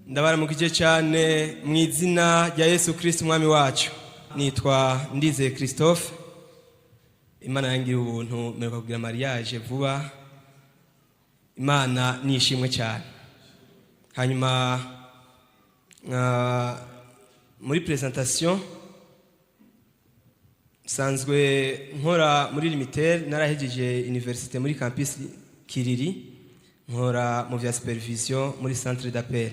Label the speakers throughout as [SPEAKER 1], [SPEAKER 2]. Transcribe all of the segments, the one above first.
[SPEAKER 1] Ndabaramukije cyane mu izina rya Yesu Kristo Umwami wacu. Nitwa Ndizeye Christophe. Imana yangira ubuntu, mperuka kugira mariage vuba. Imana nishimwe cyane. Hanyuma muri présentation, nsanzwe nkora muri Lumitel. Narahejeje université muri campus Kiriri, nkora mu vya supervision muri centre d'appel.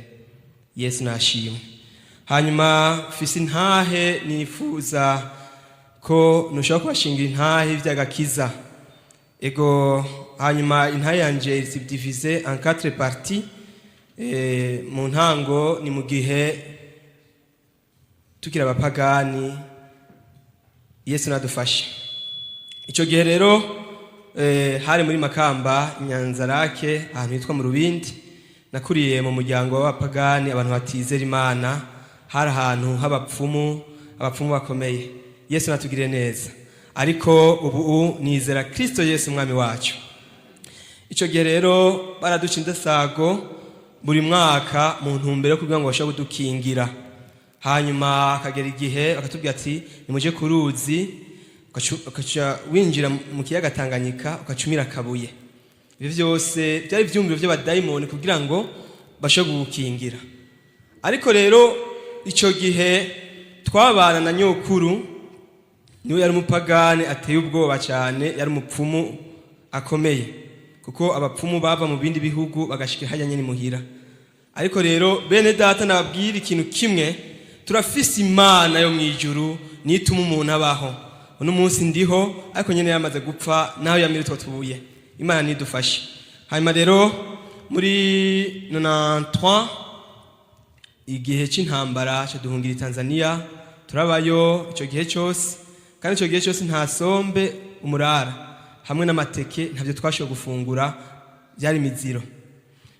[SPEAKER 1] Yesu nashimwe. Hanyuma mfise intahe nifuza ko nushobora kubashingira, intahe vy'agakiza. Ego, hanyuma intahe yanje subdivisée en quatre parties. Mu ntango ni mu gihe tukiri abapagani. Yesu nadufashe. Icyo gihe rero hari muri Makamba, Inyanzarake, ahantu hitwa mu Rubindi. Nakuriye mu muryango w'abapagani, abantu batizera Imana. Hari ahantu h'abapfumu, abapfumu bakomeye. Yesu natugirire neza. Ariko ubu nizera Kristo Yesu Umwami wacu. Icyo gihe rero baraduca indasago buri mwaka mu ntumbero yo kugira ngo bashobore kudukingira. Hanyuma akagera igihe bakatubwira ati: "Nimuje ku ruzi." Ugaca winjira mu kiyaga Tanganyika, ukacumira akabuye. Ibyo byose byari ibyumviro by'abadayimoni kugira ngo bashobore kugukingira. Ariko rero icyo gihe twabana na nyokuru, niwe yari umupagani ateye ubwoba cyane, yari umupfumu akomeye, kuko abapfumu bava mu bindi bihugu bagashika hajya nyine muhira. Ariko rero bene data, nababwira ikintu kimwe: turafise Imana yo mu ijuru, nituma umuntu abaho. Uno munsi ndiho, ariko nyine yamaze gupfa naho yamira utwo tubuye. Imana nidufashe. Hanyuma rero muri 93, igihe c'intambara, ca duhungira i Tanzania. Turabayo ico gihe cyose, kandi ico gihe cyose nta sombe, umurara hamwe n'amateke, ntabyo twashoboye gufungura, byari imiziro.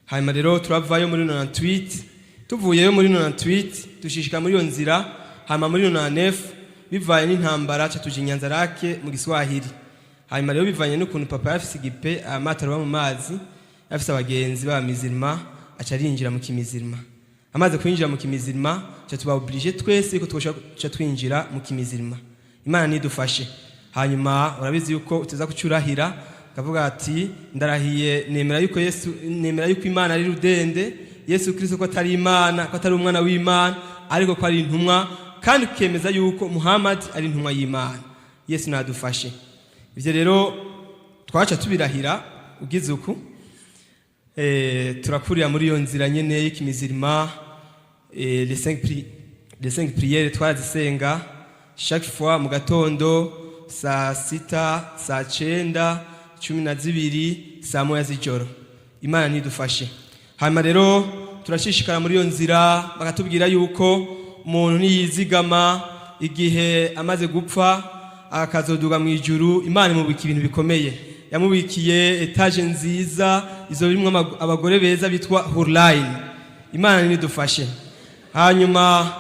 [SPEAKER 1] Hanyuma rero turavayo muri 98. Tuvuyeyo muri 98, dushishika muri iyo nzira. Hanyuma muri 99, bivanye n'intambara, ca tuja Inyanzarake mu Giswahili. Hanyuma rero bivanye n'ukuntu papa yafise igipe, amato aroba mu mazi, yafise abagenzi b'abamizirima, aca arinjira mu kimizirima. Amaze kwinjira mu kimizirima, ca tuba obligé twese ko twoca twinjira mu kimizirima. Imana nidufashe. Hanyuma urabizi yuko uteza kucurahira, kavuga ati: "Ndarahiye, nemera yuko Yesu, nemera yuko Imana ari rudende, Yesu Kristo ko atari Imana, ko atari umwana w'Imana, ariko ko ari intumwa", kandi ukemeza yuko Muhammad ari intumwa y'Imana. Yesu nadufashe. Ivyo rero twaca tubirahira ugize uku. Turakurira muri iyo nzira nyene y'ikimizirima. Les cinq prières twarazisenga chaque fois mu gatondo, saa 6, saa 9, 12, saa 1 z'ijoro. Imana nidufashe. Hanyuma rero turashishikara muri iyo nzira, bakatubwira yuko umuntu niyizigama, igihe amaze gupfa akazoduga mu ijuru, Imana imubika ibintu bikomeye. Yamubikiye étage nziza izo birimwo abagore beza bitwa hurline. Imana nidufashe. Hanyuma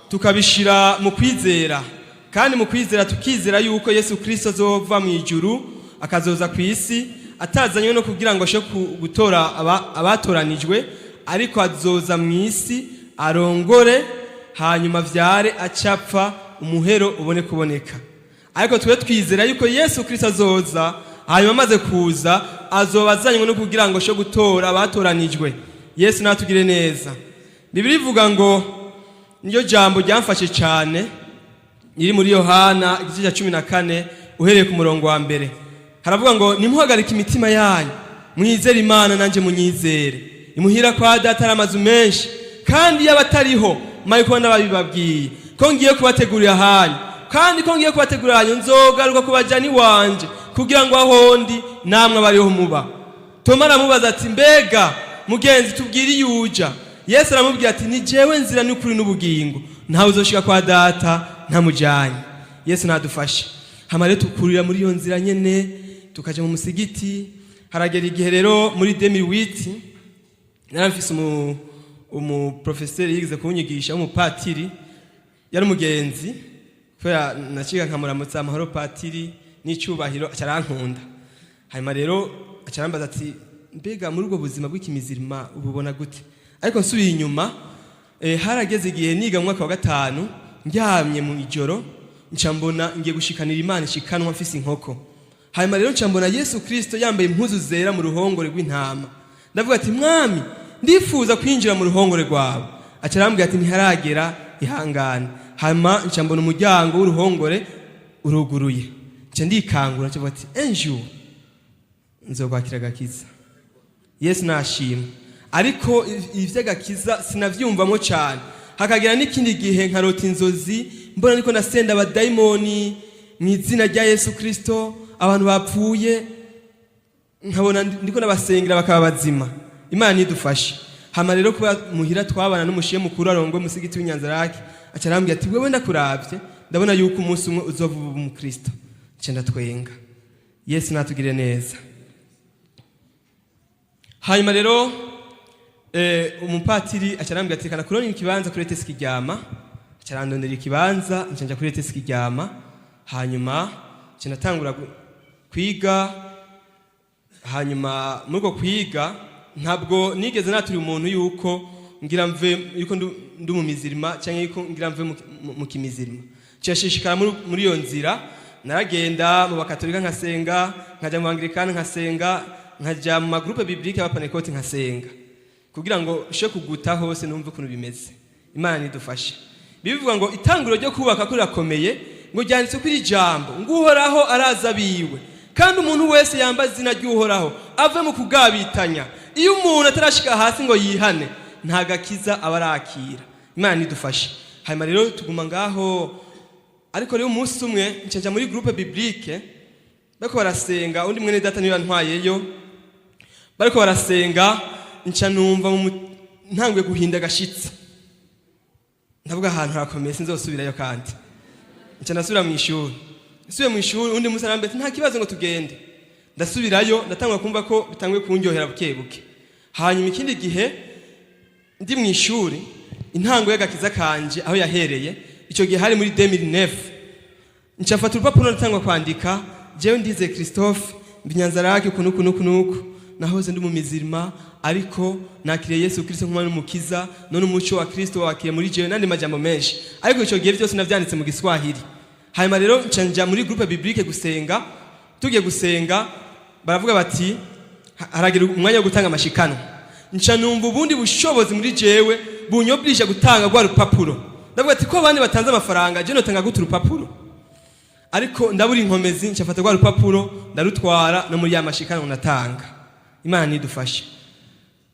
[SPEAKER 1] tukabishira mu kwizera, kandi mu kwizera tukizera yuko Yesu Kristo azova mu ijuru akazoza ku isi, atazanywe no kugira ngo ashobore gutora abatoranijwe, ariko azoza mu isi arongore, hanyuma vyare, acapfa, umuhero ubone kuboneka. Ariko twe twizera yuko Yesu Kristo azoza, hanyuma amaze kuza azoba azanywe no kugira ngo ashobore gutora abatoranijwe. Yesu natugire neza. Bibiri ivuga ngo, niyo jambo ryamfashe cyane, iri muri Yohana igice cya 14, uhereye ku murongo wa 1. Haravuga ngo: "Nimuhagarike imitima yanyu, mwizere Imana, nanjye munyizere. Imuhira kwa Data hari amazu menshi, kandi iyo abatariho maye kuba ndababibabwiye, ko ngiye kubategurira ahanyu. Kandi ko ngiye kubategurira ahanyu, nzogaruka kubajyana iwanje, kugira ngo aho ndi namwe abariho muba." Toma aramubaza ati: "Mbega mugenzi, tubwire iyo uja." Yesu aramubwira ati: "Ni jewe nzira n'ukuri n'ubugingo, ntawe uzoshika kwa Data ntamujyanye." Yesu nadufashe. Hama rero tukurira muri iyo nzira nyene, tukaja mu musigiti. Haragera igihe rero muri 2008, naramfise umuprofeseri yigeze kunyigisha w'umupatiri, yari umugenzi, kubera naciga nkamuramutsa: "Amahoro patiri", n'icyubahiro, aca arankunda. Hanyuma rero aca arambaza ati: "Mbega muri ubwo buzima bw'ikimizirima ububona gute?" Ariko nsubiye inyuma, harageze igihe niga mu mwaka wa gatanu, ndyamye mu ijoro, nca mbona ngiye gushikanira Imana ishikanwa mfise inkoko. Hanyuma rero nca mbona Yesu Kristo yambaye impuzu zera mu ruhongore rw'intama. Ndavuga ati: "Mwami, ndifuza kwinjira mu ruhongore rwawe." Aca arambwira ati: "Ntiharagera, ihangane." Hanyuma nca mbona umuryango w'uruhongore uruguruye, nca ndikangura, nca mvuga ati: "Un jour nzokwakira agakiza." Yesu nashimwe. Ariko ivy'agakiza sinavyumvamo cyane. Hakagera n'ikindi gihe nkarota inzozi, mbona niko ndasenda abadayimoni mu izina rya Yesu Kristo, abantu bapfuye nkabona ndiko nabasengera bakaba bazima. Imana nidufashe. Hama rero kuba muhira twabana n'umushiye mukuru arongoye umusigiti w'Inyanzarake, aca arambwira ati: "Wewe ndakuravye, ndabona yuko umunsi umwe uzova uba umukristo." Nca ndatwenga. Yesu natugire neza. Hanyuma rero umupatiri aca arambwira ati: "Kana kurona ikibanza kuri ETS Kiryama." Aca arandondera ikibanza, nca nja kuri ETS Kiryama. Hanyuma nca ndatangura kwiga. Hanyuma muri uko kwiga ntabwo nigeze naturi umuntu yuko ngira mve yuko ndi mu mizirima cyangwa yuko ngira mve mu kimizirima. Nshishikara muri iyo nzira. Naragenda mu bakatolika nkasenga, nkajya mu Bangirikani nkasenga, nkajya mu ma groupe biblique y'Abapanekoti nkasenga, kugira ngo nshe kuguta hose numve ukuntu bimeze. Imana nidufashe. Bivuga ngo itanguro ryo kubaka ko rirakomeye, ngo ryanditse kuri ijambo ngo Uhoraho araza abiwe, kandi umuntu wese yambaza izina ry'Uhoraho ave mu kugabitanya. Iyo umuntu atarashika hasi ngo yihane, nta gakiza aba arakira. Imana nidufashe. Hanyuma rero tuguma ngaho. Ariko rero umunsi umwe nca muri groupe biblique, bariko barasenga, undi mwene data niwe yantwayeyo. Bariko barasenga, nca numva ntanguye guhinda agashitsi. Ndavuga: "Ahantu harakomeye, sinzosubirayo." Kandi nca ndasubira mu ishuri. Nsubiye mu ishuri, undi munsi arambwira ati: "Nta kibazo, ngo tugende." Ndasubirayo, ndatangura kumva ko bitanguye kundyohera buke buke. Hanyuma ikindi gihe ndi mu ishuri, intango y'agakiza kanje aho yahereye, icyo gihe hari muri 2009, nca mfata urupapuro, ndatangwa kwandika: "Jewe ndize Christophe Mbinyanzarake, uku nuku nuku nuku, nahoze ndi mu mizirima, ariko nakiriye Yesu Kristo nk'umwana n'umukiza, none umuco wa Kristo wakiriye muri jewe," n'andi majambo menshi. Ariko icyo gihe byose navyanditse mu Giswahili. Hanyuma rero nca nja muri groupe biblique gusenga. Tugiye gusenga, baravuga bati haragira umwanya wo gutanga amashikanwa. Nca numva ubundi bushobozi muri jewe bunyobirisha gutanga rwa rupapuro. Ndavuga ati: "Ko abandi batanze amafaranga, je notanga gute urupapuro?" Ariko ndabura inkomezi, nca mfata rwa rupapuro ndarutwara no muri ya mashikanwa natanga. Imana nidufashe.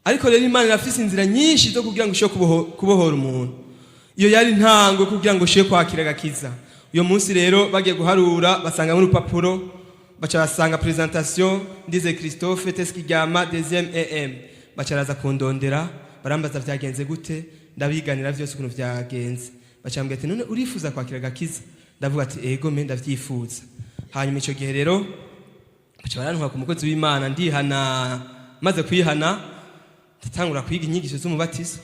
[SPEAKER 1] Ariko rero Imana irafise inzira nyinshi zo kugira ngo ishobore kubohora umuntu. Iyo yari intango kugira ngo ushobore kwakira agakiza. Uyo munsi rero bagiye guharura, basangamo urupapuro, baca basanga présentation: Ndize Christophe, ETS Kiryama, deuxième EM. Baca baraza kundondera, barambaza vyagenze gute. Ndabiganira vyose ukuntu vyagenze. Baca bambwira ati: "None urifuza kwakira agakiza?" Ndavuga ati: "Ego me, ndavyifuza." Hanyuma ico gihe rero baca barantwara ku mukozi w'Imana, ndihana. Maze kwihana, ndatangura kwiga inyigisho z'umubatizo.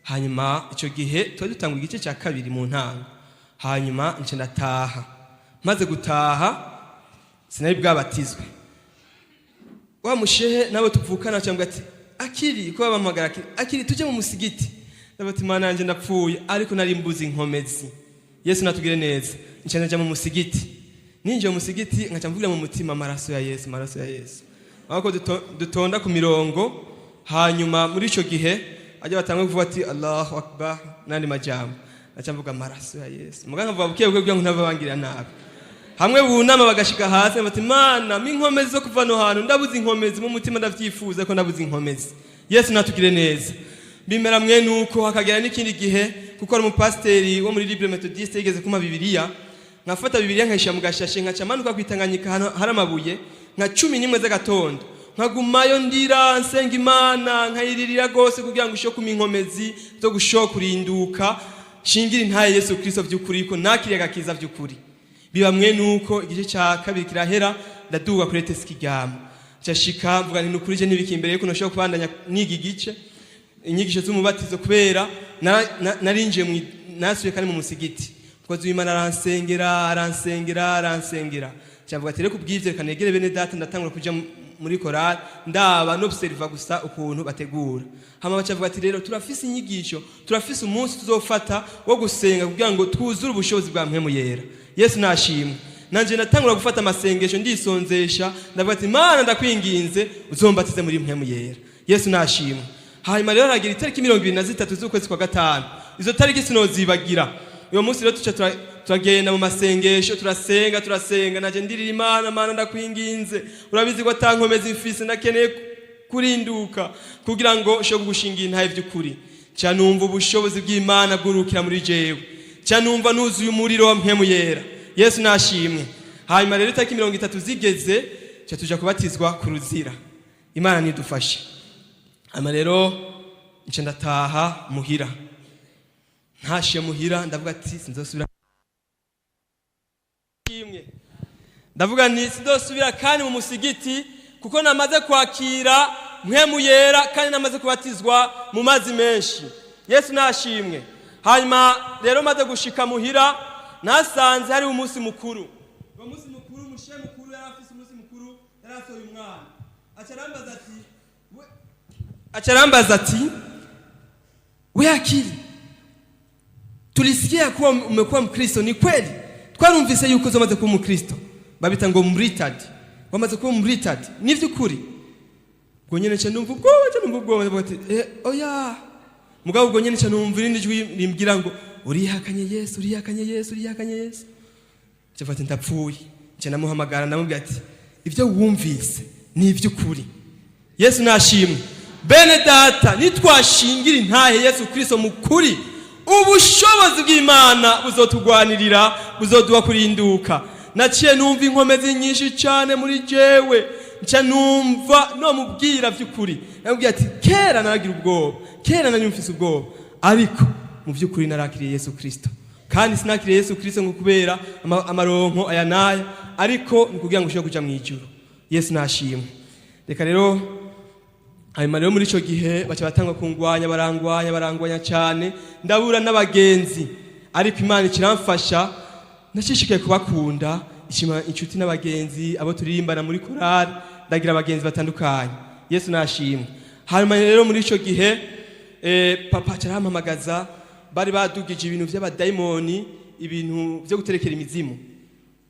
[SPEAKER 1] Hanyuma icyo gihe tuba dutanga igice cya kabiri mu ntango. Hanyuma nca ndataha. Maze gutaha, sinari bwabatizwe. Wa mushehe nabo tuvukana cyangwa ati: "Akiri," ko babahamagara "Akiri, Akiri, tujye mu musigiti." Ndavuga ati: "Mana yanjye, ndapfuye." Ariko nari mbuze inkomezi. Yesu natugire neza. Nca ndaja mu musigiti. Ninjiye mu musigiti, nkaca mvugira mu mutima: "Amaraso ya Yesu, amaraso ya Yesu." Aho dutonda ku mirongo, hanyuma muri icyo gihe ajya batanga kuvuga ati: "Allahu akbar," n'andi majambo, naca mvuga: "Amaraso ya Yesu." Muga nkavuga buke buke kugira ngo ntava bangira nabi. Hamwe bunama bagashika hasi, bati: "Mana, inkomezi zo kuva no hantu, ndabuze inkomezi mu mutima, ndavyifuza ko ndabuze inkomezi." Yesu natugire neza. Bimera mwe nuko. Hakagera n'ikindi gihe, kuko ari umupasiteri wo muri Libre Methodiste yigeze kumpa Bibiliya, nkafata Bibiliya nkayishyira mu gashashe, nkaca manuka kwitanganyika ahantu hari amabuye nka 11 z'agatondo, nkagumayo ndira, nsenga Imana, nkayiririra rwose kugira ngo ushoke kumpa inkomezi zo gushoka kurinduka, shingira intaye Yesu Kristo vy'ukuri ko nakiriye agakiza vy'ukuri. Biba mwe nuko. Igice cya kabiri kirahera, ndaduga kuri ETS Kiryama. Nshashika mvuga nti: "Nukuri je ntibiki imbere yuko nashobora kubandanya niga igice inyigisho z'umubatizo," kubera narinjiye nasubiye kandi mu musigiti. Umukozi w'Imana aransengera, aransengera, aransengera. Cyavuga ati: "Rero kubw'ivyo reka negere bene data." Ndatangura kuja. muri korali, ndaba n'observa gusa ukuntu bategura. Hama baca bavuga ati: "Rero turafise inyigisho, turafise umunsi tuzofata wo gusenga kugira ngo twuzure ubushobozi bwa Mpwemu Yera." Yesu nashimwe. Nanje natangura gufata amasengesho, ndisonzesha, ndavuga ati: "Mana, ndakwinginze uzombatize muri Mpwemu Yera." Yesu nashimwe. Hanyuma rero haragira itariki 23 z'ukwezi kwa gatanu. Izo tariki sinozibagira. Uyo munsi rero tuca turagenda mu masengesho, turasenga, turasenga. Naje ndirira Imana: "Mana, ndakwinginze, urabizi ko atankomezi mfise, ndakeneye kurinduka kugira ngo nshobore kugushingira intahe vy'ukuri." Ca numva ubushobozi bw'Imana bwurukira muri jewe, ca numva nuzuye umuriro wa Mpwemu Yera. Yesu nashimwe. Hanyuma rero itariki 30 zigeze, ca tuja kubatizwa ku Ruzira. Imana nidufashe. Hanyuma rero nca ndataha muhira. Ntashe muhira, ndavuga ati: "Sinzosubira kimwe." Ndavuga nti: "Sinzosubira kandi mu musigiti, kuko namaze kwakira Mpwemu Yera kandi namaze kubatizwa mu mazi menshi." Yesu nashimwe. Hanyuma rero maze gushika muhira, nasanze hari umunsi mukuru. Uwo munsi mukuru, umushehe mukuru yari afise umunsi mukuru, yari asohoye umwana. Aca arambaza ati: "We Akili, tulisikia kuwa umekuwa Mkristo, ni kweli? Twarumvise yuko uzomaze kuba Umukristo." Babita ngo mritad, wamaze kuba mritad, ni vy'ukuri? Ubwo nyene nca numva ubwoba, nca numva ubwoba. Ndavuga ati: "Eh, oya." Mugabo ubwo nyene nca numva irindi jwi rimbwira ngo: "Urihakanye Yesu, urihakanye Yesu, urihakanye Yesu." Nca mvuga ati: "Ndapfuye." Nca ndamuhamagara, ndamubwira ati: "Ibyo wumvise ni iby'ukuri." Yesu nashimwe. Bene data, nitwashingira intahe Yesu Kristo mu kuri, ubushobozi bw'Imana buzotugwanirira, buzoduha kurinduka. Naciye numva inkomezi nyinshi cyane muri jewe, nca numva no mubwira by'ukuri. Namubwira ati: "Kera naragira ubwoba, kera nari mfise ubwoba, ariko mu by'ukuri narakiriye Yesu Kristo, kandi sinakiriye Yesu Kristo ngo kubera amaronko aya n'aya, ariko ni kugira ngo ushobore kuja mu ijuru." Yesu nashimwe. Reka rero, hanyuma rero muri ico gihe baca batanga kungwanya, barangwanya, barangwanya cyane, ndabura n'abagenzi. Ariko Imana ikiramfasha, nashishikaye kubakunda, ishima inshuti n'abagenzi, abo turirimbana muri korali, ndagira abagenzi batandukanye. Yesu nashimwe. Hanyuma rero muri ico gihe papa aca arampamagaza. Bari badugije ibintu vy'abadayimoni, ibintu vyo guterekera imizimu.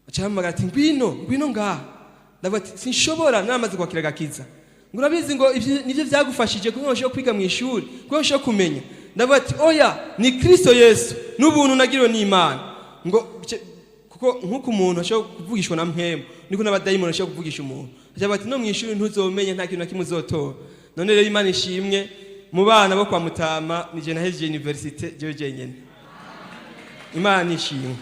[SPEAKER 1] Aca arampamagara ati: "Ngwino, ngwino ngaha." Ndavuga ati: "Sinshobora, naramaze kwakira agakiza." Ngo: "Urabizi ngo ivyo nivyo vyagufashije kugira ngo ushobore kwiga mu ishuri, kugira ngo ushobore kumenya." Ndavuga ati: "Oya, ni Kristo Yesu n'ubuntu nagiriwe n'Imana." Ngo kuko nk'uko umuntu ashobora kuvugishwa na mpwemu, niko n'abadayimoni ashobora kuvugisha umuntu. Aca ati: "No mu ishuri ntuzomenya, nta kintu na kimwe uzotora." None rero Imana ishimwe, mu bana bo kwa mutama nije nahejeje université jewe jenyene. Imana ishimwe.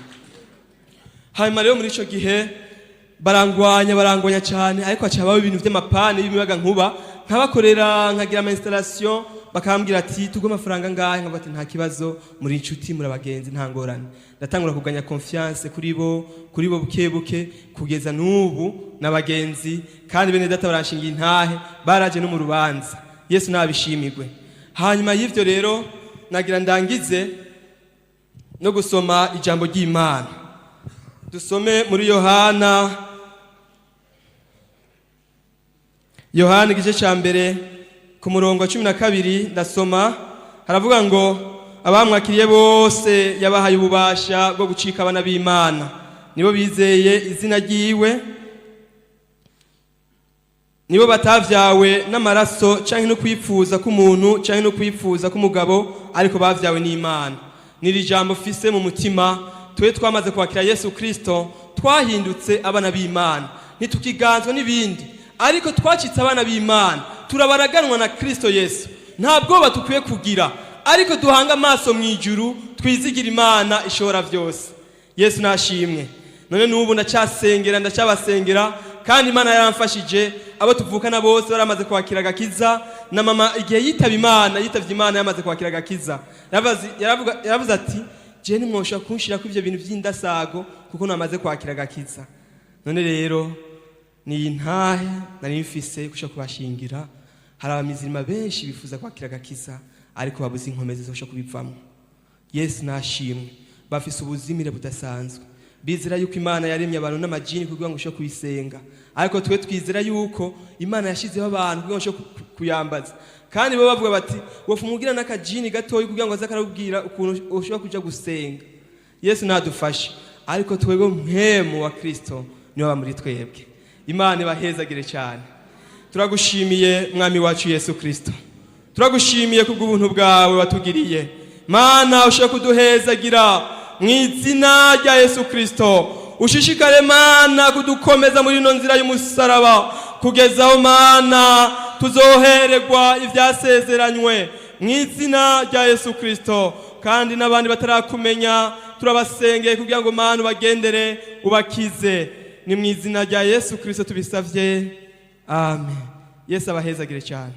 [SPEAKER 1] Hanyuma rero muri ico gihe barangwanya, barangwanya cyane, ariko haca habaho ibintu vy'amapane y'imiyaga nkuba, nkabakorera, nkagira ama installation, bakambwira ati: "Tugwe amafaranga ngahe?" Nkavuga ati: "Nta kibazo, muri inshuti, muri abagenzi, nta ngorane." Ndatangura kuganya confiance kuri bo buke buke, kugeza n'ubu n'abagenzi. Kandi bene data baranshingiye intahe, baraje no mu rubanza. Yesu nabishimirwe. Hanyuma y'ivyo rero, nagira ndangize no gusoma ijambo ry'Imana. Dusome muri Yohana, Yohana igice cya mbere, ku murongo wa 12. Ndasoma, haravuga ngo: "Abamwakiriye bose yabahaye ububasha bwo gucika abana b'Imana, nibo bizeye izina ryiwe, nibo batavyawe n'amaraso canke no kwipfuza k'umuntu canke no kwipfuza k'umugabo, ariko bavyawe n'Imana." Niri jambo fise mu mutima. Twe twamaze kwakira Yesu Kristo, twahindutse abana b'Imana, ntitukiganzwa n'ibindi, ariko twacitse abana b'Imana, turabaraganwa na Kristo Yesu. Nta bwoba dukwiye kugira, ariko duhanga amaso mu ijuru, twizigira Imana ishobora byose. Yesu nashimwe. None n'ubu ndacyasengera, ndacyabasengera, kandi Imana yaramfashije. Abo tuvukana bose baramaze kwakira agakiza. Na mama igihe yitaba Imana, yitavye Imana yamaze kwakira agakiza. Yaravuze ati: "Je ntimwoshobora kunshirako ivyo bintu vy'indasago, kuko namaze kwakira agakiza." None rero ni intahe nari mfise kusha kubashingira. Hari abamizirima benshi bifuza kwakira agakiza, ariko babuze inkomezi zo kubivamo. Yesu nashimwe. Bafise ubuzimire budasanzwe. Bizera yuko Imana yaremye abantu n'amajini kugira ngo ushobore kuyisenga, ariko twe twizera yuko Imana yashyizeho abantu kugira ngo ushobore kuyambaza. Kandi bo bavuga bati wofumugira n'akajini gatoyi kugira ngo aze akarabwira ukuntu ushobora kuja gusenga. Yesu nadufashe. Ariko twebwe mpwemu wa Kristo niwe aba muri twebwe. Imana ibahezagire cyane. Turagushimiye, Mwami wacu Yesu Kristo, turagushimiye kubw'ubuntu bwawe watugiriye. Mana, ushobora kuduhezagira mu izina rya Yesu Kristo. Ushishikare, Mana, kudukomeza muri ino nzira y'umusaraba kugeza aho, Mana, tuzoheregwa ibyasezeranywe mu izina rya Yesu Kristo. Kandi n'abandi batarakumenya turabasengeye kugira ngo, Mana, ubagendere ubakize. Ni mu izina rya Yesu Kristo tubisavye, amen. Yesu abahezagire cyane.